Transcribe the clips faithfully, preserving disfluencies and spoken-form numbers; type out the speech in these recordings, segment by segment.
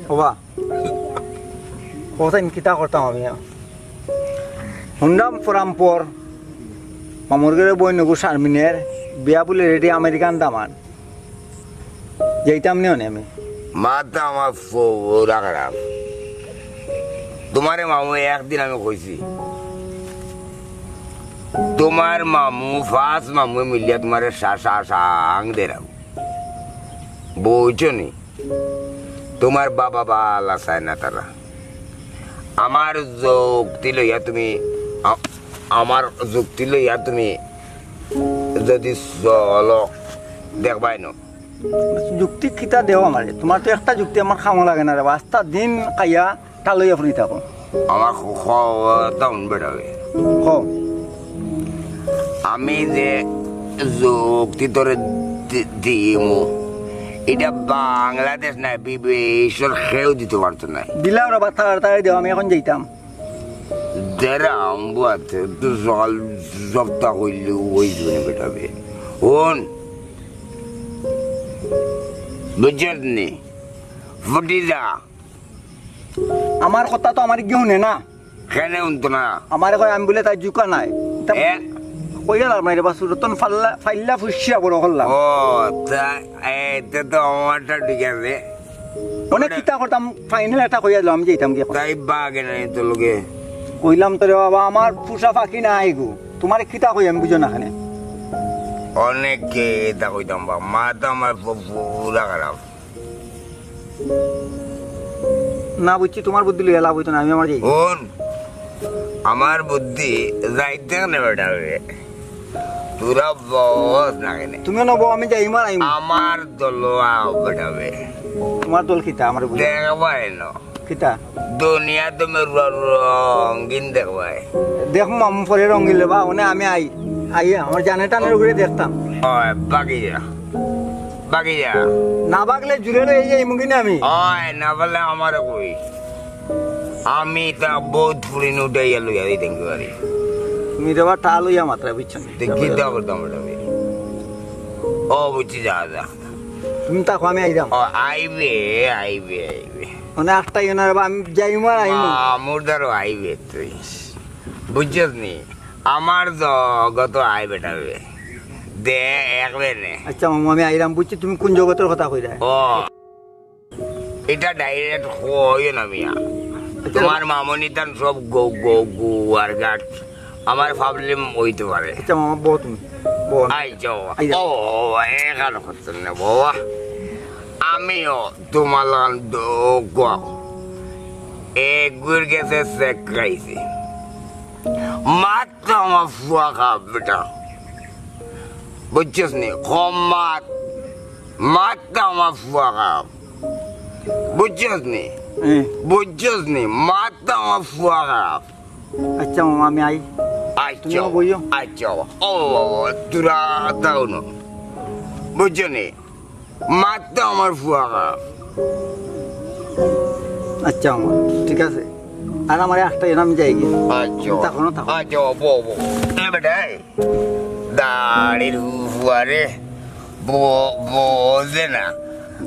ওবা, কওছাইন কিতা করতাম আমি? হুনরাম ফরামপর, মামুর ঘরর বইনগু শারমিনের বিয়া বুলে রেডি আমেরিকান দামান। যাইতাম নি অনে আমি। মাথা আমার ফ-, পুরা খারাপ। তুমারে মামু একদিন আমি কইছি, তুমার মামু, পাঁচ মামু মিলিয়া তুমারে সা-, সা-, সাং দেরাম। বুঝছো নি? তুমার বাবা বালা চায় না তারা। আমার যুক্তি লইয়া তুমি, আ-, আমার যুক্তি লইয়া তুমি যদি চলো, দেখবায় ন। যুক্তি কিতা দেও আমারে? তুমার তো একটা যুক্তি আমার কামো লাগে না রে বা। আস্তা দিন খাইয়া তা লইয়া ফুরি থাকো। আমার খ-, খ-, তা হুন বেটা বে। ক। আমি যে যুক্তি তোরে দি-, দিমু, ইটা বাংলাদেশ নায়, বি-, বিশ্বর কেউ দিতো পারতো নায়। দিলাও রে বা, তাড়াতাড়ি দেও, আমি এখন যাইতাম। দেরাম বুয়াতে, তো জল জপ্তা কইলে ওই জন্য বেটা বে। হুন, বুঝছস নি? ফুটি যা। আমার কথা তো আমার কেউ হুনে না। কেনে হুনতো না? আমারে কয় আমি বুলে তাই জুকা নাই। তা এ? কইয়া লাভ নাই রে বা, সুরতন ফাল্লা, ফাইল্লা ফুসিয়া বড় করলাম। ও, তা, এ, তে তো আমারটা ঠিক আছে। অনেক কিতা করতাম, ফাইনাল একটা কইয়া দিলাম, আমি যাইতাম গিয়া। তাই বাগে নাই তো লগে। কইলাম তো রে বাবা, আমার পোষা পাখি না আইগো। তুমারে কিতা কই আমি বুঝো না কেনে। অনেকে এটা কইতাম বা, মাথা আমার পু-, পুরা খারাপ। না বুঝছি, তুমার বুদ্ধি লইয়া লাভ অইতো না, আমি আমার যাই। হুন, আমার বুদ্ধি যাইতে কেনে বেটা বে? তোরা বস না কেনে? তুমিও না বউ, আমি যাই, মার আইমু। আমার দল আও বেটা বে। তুমার দল কিতা? আমারে বুঝাও। দেখবায় ন। কিতা? দুনিয়া তুমি র-, রঙিন দেখবায়। দেখমু মামু পরে রঙিন লেবা, মানে আমি আই, আই আমার জানে টানের উপরে দেখতাম। ওই, বাকি যা। বাকি যা। না বাগলে জুড়ে রয়ে যাই মুগিনে আমি। ওই, না পারলে আমারে কই। আমি তা বহুত ফুরিন উঠাইয়া লইয়া দিতাম কি পারি। তুমি রে বা টা লইয়া মাত্রা বুঝছো না। দেখি দাও, দাও, দাও। ও, বুঝছি, যা, যা। তুমি থাকো, আমি আইরাম। ও, আইবে, আইবে, আইবে। মানে, আটটা ইয়ে না রে বা, আমি যাইমু আর আইমু। মা, মুর্দারও আইবে তুই। বুঝছস নি? আমার জগত আই বেটা বে। দে, এক বে নে। আচ্ছা, মামু, আমি আইরাম, বুঝছি তুমি কোন জগতর কথা কইরা। ও, এটা direct কইও না মিয়া। আচ্ছা। তোমার মামনি তান সব গো, গো, গো, আর গাট। আমার problem অইতে পারে। আচ্ছা মামা, বও তুমি, বও। আই যাও। আই যাও। ও, ও, এখান করতে না বাবা। আমিও তোমার লাগান দোয়া। এগুর গেছে চেক খাইছি। মাত তো আমার ফুয়া খাপ বেটা। বুঝছস নি? কম মাত। মাত তো আমার ফুয়া খাপ। বুঝছস নি? হ্যাঁ। বুঝছস নি? মাত তো আমার ফুয়া খাপ। আচ্ছা মামা, আমি আই। আচ্ছা, তুমিও বইও। আচ্ছা। ও, ও, ও, তোরা তাও না। বুঝছো নি? মাত তো আমার ফুয়া খাপ। আচ্ছা মামা, ঠিক আছে। আর আমার একটা এরাম যাই গি। আচ্ছা। তখনও থাকো। আচ্ছা, বউ, বউ। এ বেটা, এই। দাড়ির ফুয়ারে, বউ, বউ যে না।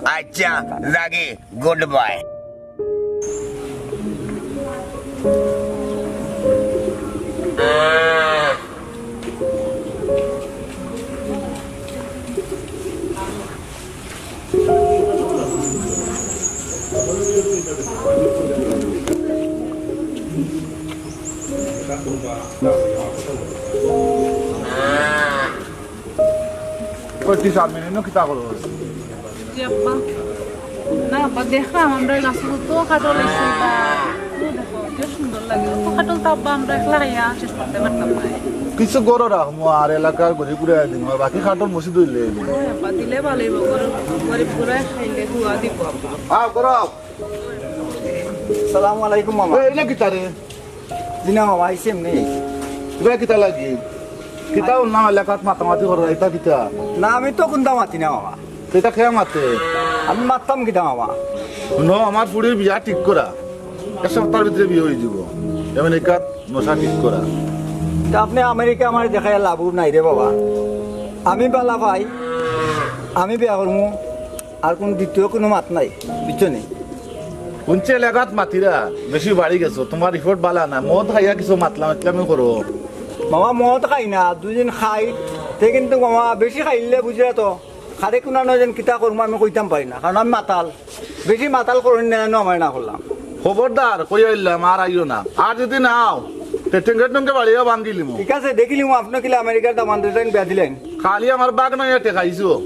আচ্ছা, যাগি। Goodbye. ওই, তুই চাউমিন এনে কিতা করস? জি আব্বা। না আব্বা, দেখলাম আমরা এই গাছে কত কাঠল অইছে বা। ও দেখো, কি সুন্দর লাগে। কত কাঠল তো আব্বা আমরা একলা খাইয়া শেষ করতে পারতাম না। কিছু গরো রাখমু আর এলাকার গরিব গুড়ায় দিমু, আর বাকি কাঠল মসজিদ অইলে দিমু। ওই আব্বা, দিলে ভালো অইবো, গরিব, গরিব গুড়ায় খাইলে দুয়া দিব আব্বা। আও, গরো। সালামু আলাইকুম মামা। এই, এটা কিতা রে? জি না মামা, আইছি এমনি। ইবা কিতা লাগি? কিতা অইল না এলাকাত মাতামাতি করো, ইটা কিতা? না, আমি তো কুন্তা মাতি না মামা। তো ইটা কে মাতে? আমি মাততাম কিতা মামা? হুনো, আমার ফুড়ির বিয়া ঠিক করা। এক সপ্তাহর ভিতরে বিয়া অই যিবো। আমেরিকাত নশা ঠিক করা। তা আপনে আমেরিকা আমারে দেখাইয়া লাভ নাই রে বাবা। আমি বালা পাই, আমি বিয়া করমু। আর কুনু দ্বিতীয় কুনু মাত নাই, বুঝছো নি? হুনছি এলাকাত মাতিরা, বেশি বাড়ি গেছো, তুমার রিপোর্ট বালা না। মদ খাইয়া কিছু মাতলা মাতলামি করো। মামা, মদ খাই না, দুদিন খাই, তে কিন্তু মামা বেশি খাইলে বুঝরা তো, খারে কুনা নয় যেন কিতা করমু আমি কইতাম পারি না, কারণ আমি মাতাল। বেশি মাতাল করইন না, এনো আমারে না করলাম। খবরদার, কইয়া দিলাম, আর আইও না। আর যদি না আও, তে টেঙ্গে টুঙ্গে বাড়িয়া ভাঙ্গিলিমু। ঠিক আছে, দেখিলিমু আপনে কিলা আমেরিকার দামান design বিয়া দিলাইন। খালি আমার বাগ নয় টেকাইছো।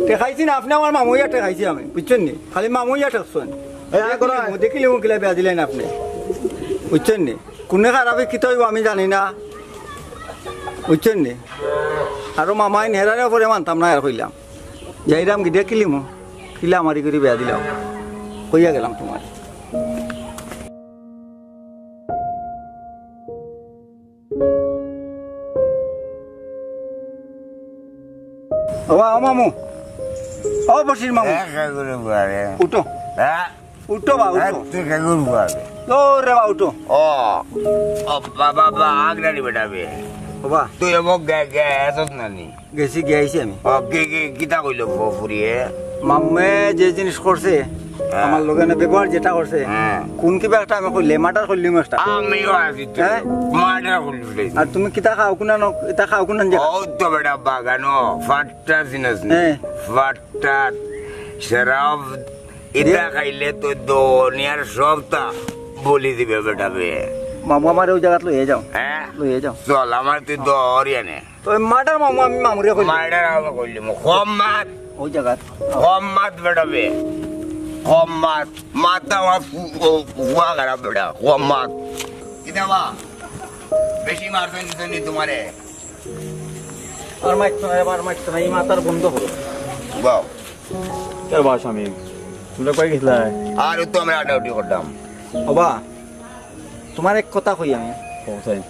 টেকাইছি না, আপনে আমার মামু অইয়া টেকাইছি আমি, বুঝছইন নি? খালি মামু অইয়া টেকছইন। এই, আয়, করো, আয়। দেখিলিমু, দেখিলিমু কিলা বিয়া দিলাইন আপনে, বুঝছইন নি? কুনে খারাপে কিতা অইবো আমি জানি না, বুঝছইন নি? আরো মামাইন হেরারে পরে মানতাম না, আর কইলাম। যাইরাম গি দেখিলিমু, কিলা আমারি করি বিয়া দিলাও, কইয়া গেলাম তুমার। ও বা, ও মামু, ও বশির মামু, হ্যাঁ, কে করে বুয়ারে? উঠো। হ্যাঁ? উঠো বা, হ্যাঁ, উঠো। তুই কে করে বুয়ারে? ও রে বা, উঠো। ও, ও বাবা, বা, আগ্রানি বেটা বে। ও বা। তুই এমক গে-, গে-, এসত নানি। গেছি, গিয়া আইছি আমি। ও, কি, কি, কিতা কইলো ফ-, ফুরিয়ে? মামুয়ে যে জিনিস করছে, হ্যাঁ। আমার লগে না ব্যবহার যেটা করছে, হ্যাঁ। কুন কিবা একটা আমি কইলে, murder করলিমু একটা। আমিও আছি তো। হ্যাঁ? Murder করলিমু। আর তুমি কিতা খাও কুনা ন-, ইতা খাও কুনা জাগা? ও তো বেটা বাগানো, ফাট্টা চিনস নি? হ্যাঁ। ফাট্টা, শরাব, ইতা দে। খাইলে তো দুনিয়ার সবতা বলি দিবে বেটা বে। মামু আমারে ওই জাগাত লইয়া যাও। হ্যাঁ? লইয়া যাও। চল, আমার তুই দরিয়া নে। তো ওই murder মামু, আমি মামুরে কইলি। Murder আমি কইলিমু। কম মাত। ওই জাগাত। কম মাত বেটা বে। কম মাত। মাত আমার ফু-, ও, ফুয়া খারাপ বেটা। কম মাত। কিতা বা? বেশি মারছইন দিছইন নি তুমারে? আর মারতো না, আর মারতো না, এই মাতার বন্ধ করো। বাও। কে বা শামিম? তুমরা কই গেছিলায়? আর তো আমরা আড্ডা উড্ডি করতাম। ও বা, তুমার এক কথা কই আমি। ও, চাই।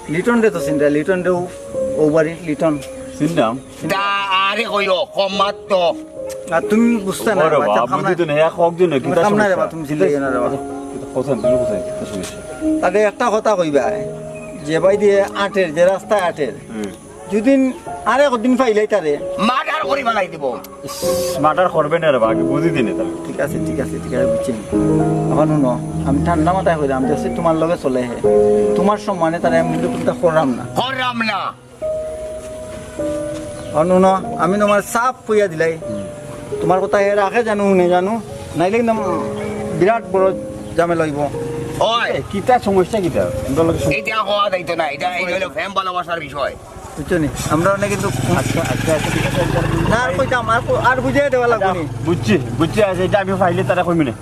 লিটন রে তো চিনরা, লিটন রে ও, ও বাড়ির লিটন। চিনতাম। তা আরে কইও, কম মাত তো। আর তুমি বুঝতা না, ওরে বাচ্চা বাবা, খাম না। বুঝি তো না, এক হোক দিন, তুমি কিতা খাম না রে সমস্যা? বাবা, তুমি চিন্তা করিও না রে বাবা। কিতা, কিতা, কোথায়, তুমি কোথায়? কিতা সমস্যা? তাহলে একটা কথা কইবা, যে বায় দিয়া আটের, যে রাস্তায় আটের, হুম। যদি আরে কদিন পাইলাই তারে। Murder করি ফালাই দিব। ইস, murder করবে না রে বাবা, আগে বুঝি দিনে তাহলে। ঠিক আছে, ঠিক আছে, ঠিক আছে, বুঝছি। এখন হুনো, আমি ঠান্ডা মাথায় কইলাম, যে সে তুমার লগে চলে হে। তুমার সম্মানে তারে আমি কিন্তু কুনতা করলাম না। করলাম না। এখন হুনো, আমি তুমার সাফ কইয়া দিলাই। তুমার কথা হে রাখে জানু, হুনে জানু, নাইলে কিন্তু বিরাট বড় ঝামেলা অইবো। ওই, এ, কিতা সমস্যা কিতা? তোমরা লোকে সম- এইটা হওয়া যাইতো না, এটা, এটা হইলো প্রেম ভালোবাসার বিষয়। বুঝছো নি? আমরা অনেক কিন্তু আচ্ছা, আচ্ছা, আচ্ছা, ঠিক আছে, আচ্ছা। না, আর কইতাম, আর কো-, আর বুঝাই দেওয়া লাগবো নি। বুঝছি, বুঝছি, আচ্ছা, এটা আমি পাইলে তারে কইমু নে।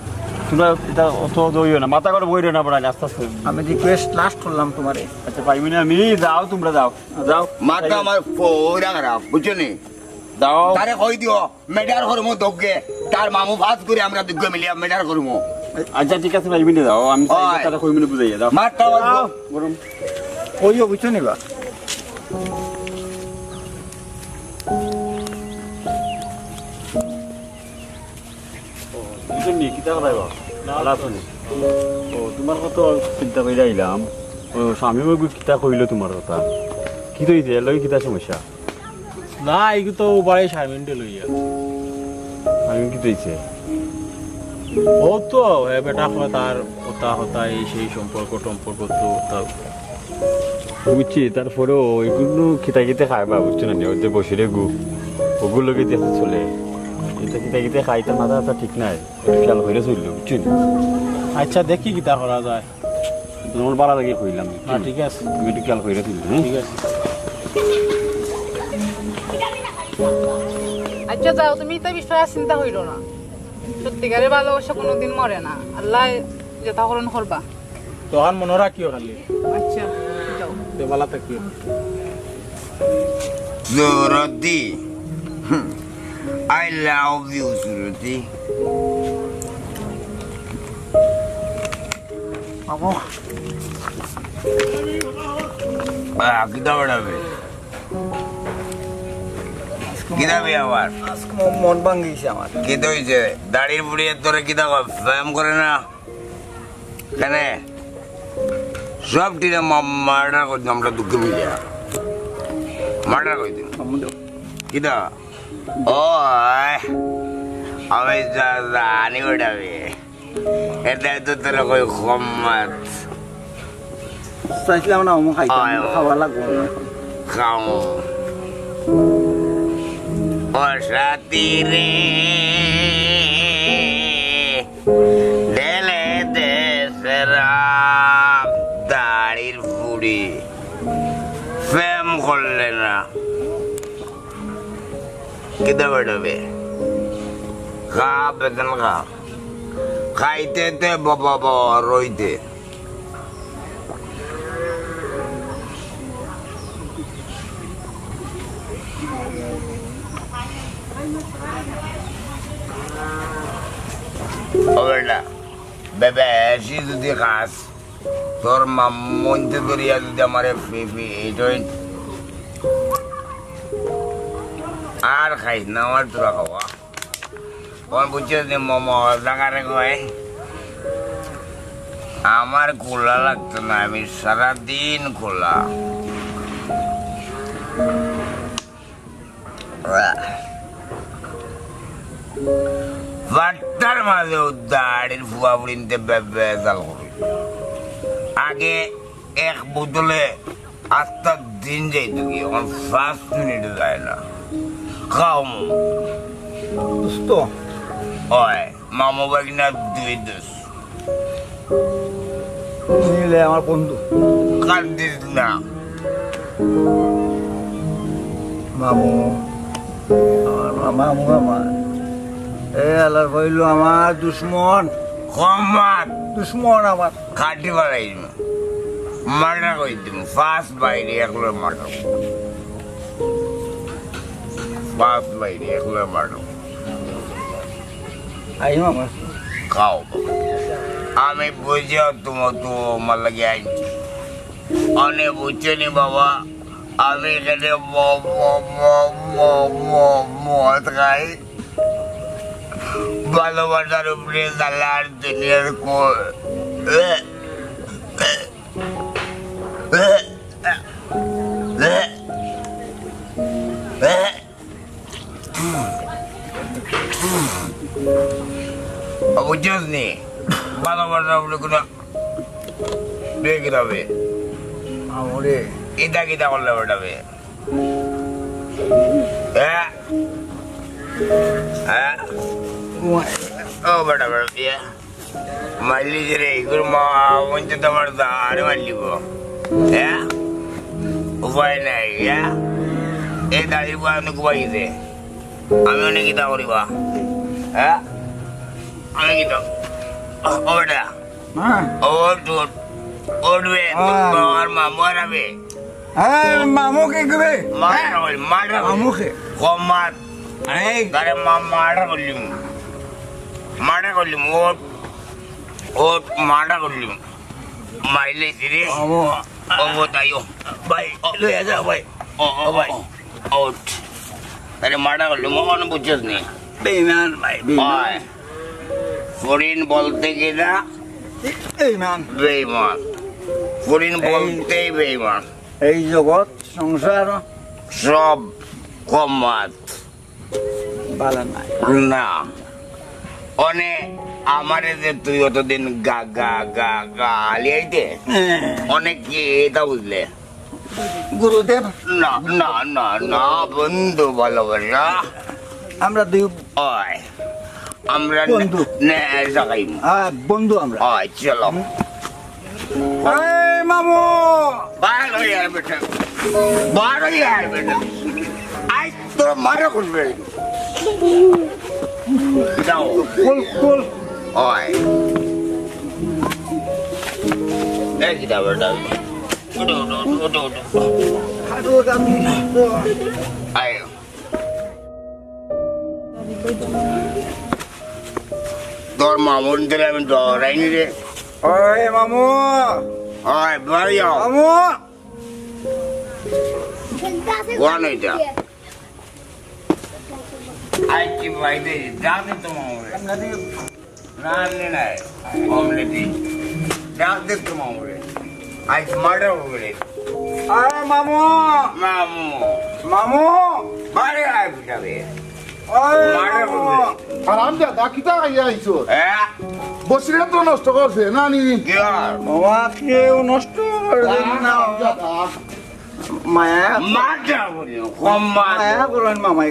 তুমরা এটা অত অত অইও না, মাথা গরম অইও না, বড় আস্তে আস্তে। আমি request last করলাম তুমারে। আচ্ছা, পাইমু নে আমি, যাও, তুমরা যাও, যাও। মাথা আমার পুরা খারাপ, বুঝছো নি? যাও। তারে কই দিও, murder করমু দগ্গে। তার মামু ফাঁস করে আমরা দুগ্গে মিলিয়া murder করমু। আচ্ছা, ঠিক আছে ভাই, মিলে যাও, আমি ওই। তারে কই মিলে বুঝাইয়া দাও। মারটা বলবো। যাও, গরম। কইও, বুঝছো নি বা? ও, বুঝছো নি, কিতা করাই বা? ভালা আছো নি? ও, তুমার কথা চিন্তা করি আইলাম। ও, স্বামী ওই কিতা কইলো তুমার কথা? কিতা অইছে? এর লগে কিতা সমস্যা? না, এগু তো উবারে শারমিনরে লইয়া। শারমিন কিতা অইছে? ও তো, হে বেটা কয় তার কথা, কথা, এই সেই সম্পর্ক টম্পর্ক তো তা। বুঝছি, তারপরেও এগুলো কিতা কিতা খায় বা, বুঝছো না নি? ওই যে বসিরে গু, ওগুলো কি দেখে চলে। এটা কিতা কিতা খায়, তার মাথা ব্যথা ঠিক নাই। একটু খেয়াল করি চললো, বুঝছো নি? আচ্ছা, দেখি কিতা করা যায়। তোমার বালা লাগে কইলাম। হ্যাঁ, ঠিক আছে। তুমি একটু খেয়াল করি চললো, হ্যাঁ? ঠিক আছে। আচ্ছা, যাও, তুমি তো বিষয়ে চিন্তা করিও না। সত্যিকারের ভালোবাসা কোনোদিন মরে না। আল্লায় যেতা করইন করবা। তখন মনো রাখিও খালি। আচ্ছা, যাও। তে ভালা থাকিও। জুরতি। হুম। I love you, জুরতি। বাবু। আহ, কিতা বেটা বে? কিতা বে আবার? আজকে ম-, মন ভাঙ্গিছে আমার। কিতা অইছে? দাড়ির বুড়িয়ে তোরে কিতা কয়? ব্যায়াম করে না? কেনে? সব টিরে মা-, murder করি দিন, আমরা দুগ্গে মিলিয়া। Murder করি দিন। কিতা? ও, আয়। আমি জা-, জানি ওটা বে। এটাই তো তোরা কই কম মাত। চাইছিলাম না, অমু খাইতাম, অয়, অয়। খাওয়া লাগবো না। খাও। ও সাথী রে, ঢেলে দে সেরাম, দাড়ির ফুড়ি, প্রেম করলে না। কিতা বেটাবে? খা, বেতন খা। খাইতে তে বাবা বাবা রইতে। ও বেটা, বেবে, এসি যদি খাস, তোর মা মনতে ধরিয়া যদি আমারে ফি ফি এই জয় আর খাইস না, আমার তোরা খাওয়া। কোন বুঝছিস নি মোমো জাগারে কয়? আমার খোলা লাগতো না, আমি সারাদিন খোলা। ফাট্টার মাঝে উদ্দাড়ির ফুয়া ফুড়িন্তে বেবে জাল করি। আগে এক বোতলে আস্তা দিন যাইতো কি, এখন পাঁচ মিনিট যায় না। খাও মামু। দোস্ত। ওই, মামু ভাগিনা দুই দোষ। মিলে আমার বন্ধু। কান্দিস না। মামু। আমার মা-, মামু আমার। এ আলার কইল আমার দুশমন। কম মাত। দুশমন আমার। কাটি ফালাই দিমু। মার্ডার করি দিমু। ফার্স্ট বাইরে একলো মার্ডার। ফার্স্ট বাইরে একলো মার্ডার। আইও আমার। খাও। আমি বুঝিও তোমার, তোমার লাগি আইছি। অনে বুঝছো নি বাবা, আমি এখানে ম-, ম-, ম-, ম-, ম-, মদ খাই। ভালোবাসার উপরে তাহলে আর দুনিয়ার কো-, এ, এ, এ, এ, এ। বুঝছস নি? ভালোবাসা বলে কোনো বিয়ে কিতাবে? আমরে। ইটা কিতা করলে বেটাবে? হ্যাঁ? হ্যাঁ? ও বেটা, বেটা, বিয়ে। মারলি যে রে, এগুর মা, মন তো তোমার দাঁড়ে মারলিব। হ্যাঁ? উপায় নাই, হ্যাঁ? এই দাড়ি পাওয়া অনেক উপায় আছে। আমি অনেক কিতা করিবা? হ্যাঁ? আমি কিতা? ও বেটা। হ্যাঁ। ওঠ, ওঠ। উঠবে, হ্যাঁ। তোর বাবার মামু আর আমি। হ্যাঁ, মামু কে কবে? মার্ডার করি, মার্ডার করি। মামু কে? কম মাত। এই। তারে মা-, মার্ডার করলিম। মার্ডার করলিম, ওঠ। ও মার্ডার করলিম। মাইলে দিরে। ও, ও, ও, তাইও। ভাই, ও, লইয়া যাও, ভাই। ও, ও, ও, ভাই। ও, ওঠ। আরে মার্ডার করলিম, ও, কোনো বুঝছস নি? বেইমান, ভাই, বেইমান। ওই, ফরিন বলতে কি না? বেইমান। বেইমান। ফরিন এই বলতেই বেইমান। এই জগৎ, সংসার। সব কম মাত। বালা নাই। না। অনে আমারে যে তুই অতদিন গা, গা, গা, গা আলিয়াইতে, হ্যাঁ। অনেক কি এটা বুঝলে? গুরুদেব। না, না, না, না, বন্ধু ভালোবাসা। আমরা দুই ওই, আমরা বন্ধু। নে, জাগাই। হ্যাঁ, বন্ধু আমরা। ওই, চলো। এই মামু! বার হয়ে আয় বেটা। বার হয়ে আয় বেটা। আজ তোর মারা করবে। যাও। কুল, কুল। ওই। এই কিতা বেটা? উঠো, উঠো, উঠো, উঠো, উঠো। আয়। তোর মামুর ধরে আমি ডরাইনি রে। ওই মামু। ওই, বাড়ি যাও। মামু। কোন এটা? আই কি বাইরে, ডাক দে তো মামুরে। না, নে নাই। অমলেটি। ডাক দে তো মামুরে। আজ মার্ডার হবে রে। আরে মামু। মামু। মামু। বারে আয় বুঝাবে। আরে মার্ডার মামু। হবে। হারাম দাদা, কিতা খাইয়া আইছো? হ্যাঁ? বসিরে তো নষ্ট করছে, না নি? মামা, কেউ নষ্ট করছে না। মায়া, মায়া করইন মামা।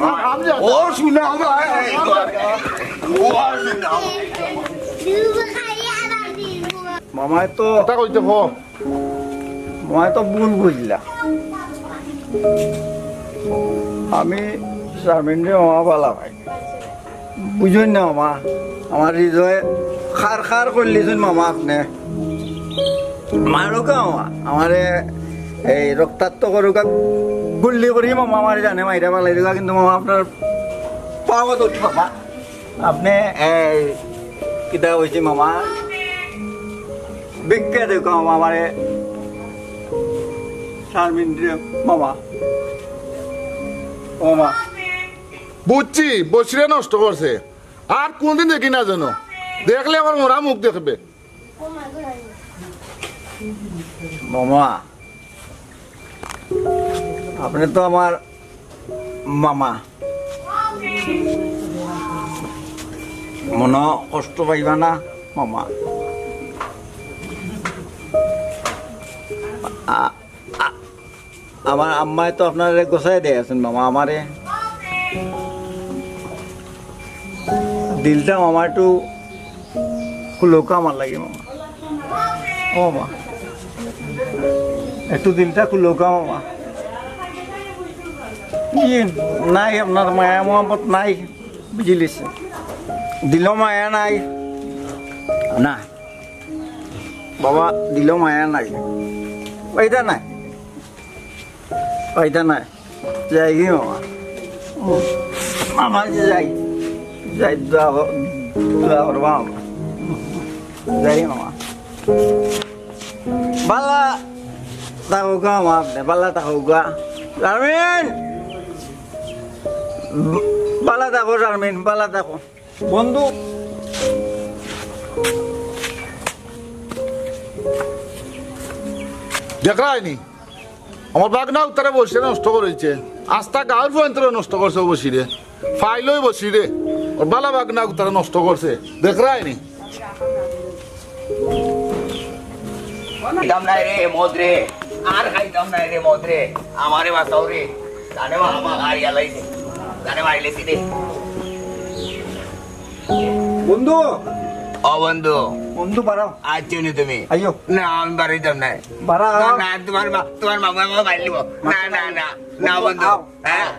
মামায় তো কথা কইতে কো। মামায় তো ভুল বুঝলা। আমি শারমিনরে মামা বালা পাই। বুঝইন না মামা, আমার হৃদয়ে খার খার করিলিছইন মামা আপনে। মারুকা মামা, আমারে এই রক্তাক্ত করুকা, গুল্লি করি মামা আমারে জানে মাইরা ফালাই দিবা, কিন্তু মামা আপনার পাওত ধরি মামা। আপনে এই কিতা কইছি মামা, ভিক্ষা দেউকা মামা আমারে, শারমিনরে মামা। ও মা। বুঝছি, বসিরে নষ্ট করছে। আর কোনদিন দেখি না যেন। দেখলে আবার মরা মুখ দেখবে। মামা, আপনে তো আমার মামা। মনো কষ্ট পাইবা না মামা। আ-, আ-, আমার আম্মায় তো আপনারে গোছাই দিয়া আছইন মামা, আমারে। দিলটা মামা একটু খুলউক্কা আমার লাগি মামা। ও মা, একটু দিলটা খুলউক্কা মামা। ই, নাই, আপনার মায়া মহব্বত নাই, বুঝিলিছি। দিলো মায়া নাই। না। বাবা, দিলো মায়া নাই। পাইতা নাই। পাইতা নাই। যাইগি মামা। মামা, যাই। যাই, দোয়া কর-, দোয়া করবা মামা। যাই মামা। বালা থাকউক্কা মামা, আপনে বালা থাকউক্কা। শারমিন! বালা থাকো শারমিন, বালা থাকো। বন্ধু। দেখরায়নি? আমার বাগনা উতারে বসিরে নষ্ট করিলিছে। আস্তা গাউর ফুয়াইন্তরে নষ্ট করছে ও বসিরে। ফাইলই বসিরে। ওর বালা বাগনা উতারে নষ্ট করছে। দেখরায়নি? খাইতাম নায় রে মদ রে, আর খাইতাম নায় রে মদ রে, আমারে বাঁচাও রে। জানে মা, আমার আর ইয়ালাইছে, জানে মারিলেছি রে। বন্ধু। ও বন্ধু। বন্ধু, বাড়াও। আইছো নি তুমি? আইও। না, আমি বাড়াইতাম নায়। বাড়াও। না, না, তোমার মা, তোমার মামা, মামা মারিলিব। না, না, না, না, বন্ধু। আও। হ্যাঁ?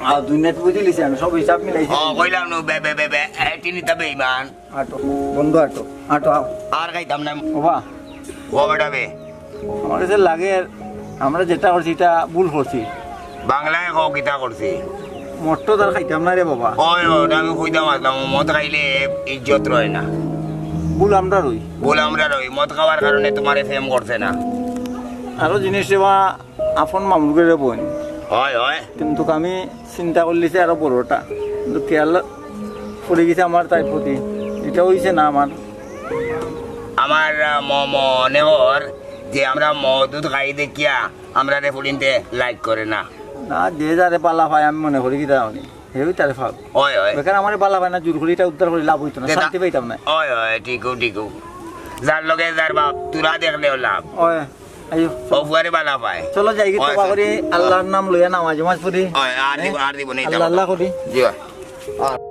আও, দুনিয়াত বুঝিলিছি আমি, সব হিসাব মিলাইছি। ও, কইলাম নু, বে, বে, বে, বে, এ, তিনি তা বেইমান। আটো, বন্ধু, আটো, আটো, আও। আর খাইতাম না। ওবা। ও বেটা বে। আমার কাছে লাগে, আমরা যেটা করছি, এটা ভুল করছি। বাংলায় কও, কিতা করছি? মদ তো আর খাইতাম না রে বাবা। ওই, ওই, ওটা আমি কইতাম আসলাম, মদ খাইলে ইজ্জত রয় না। ভুল আমরারই। ভুল আমরারই, মদ খাওয়ার কারণে তোমারে প্রেম করছে না। আরো জিনিস রে বা, আপন মামুর ঘরে বোন। হয়, হয়। কিন্তু আমি চিন্তা করলিছি আরো বড়টা। কিন্তু খেয়াল পড়ি গেছে আমার তাইর প্রতি। এটা অইছে না আমার। আমার, আহ, ম-, মনে অর যে আমরা মদ খাই দেখিয়া আমরারে ফুড়িন্তে like করে না। না, যে যারে বালা পায় আমি মনে করি কিতা জানি। হেউ তারে পাক। অয়, অয়। বেকার আমারে বালা পায় না, জোর করি এটা উদ্ধার করি লাভ অইতো না, তে তা-, শান্তি পাইতাম না। অয়, অয়, ঠিকউ, ঠিকউ। যার লগে যার বাপ, তোরা দেখলেও লাভ। অয়, আইও। ও ফুয়ারে বালা পায়। চলো যাইগি, অয়, তওবা করি, আল্লাহর নাম লইয়া নামাজ মাজ পড়ি। অয়, আর দিব, আর দিব, নেই আল্লাহ, আল্লাহ করি। জি, অয়। আর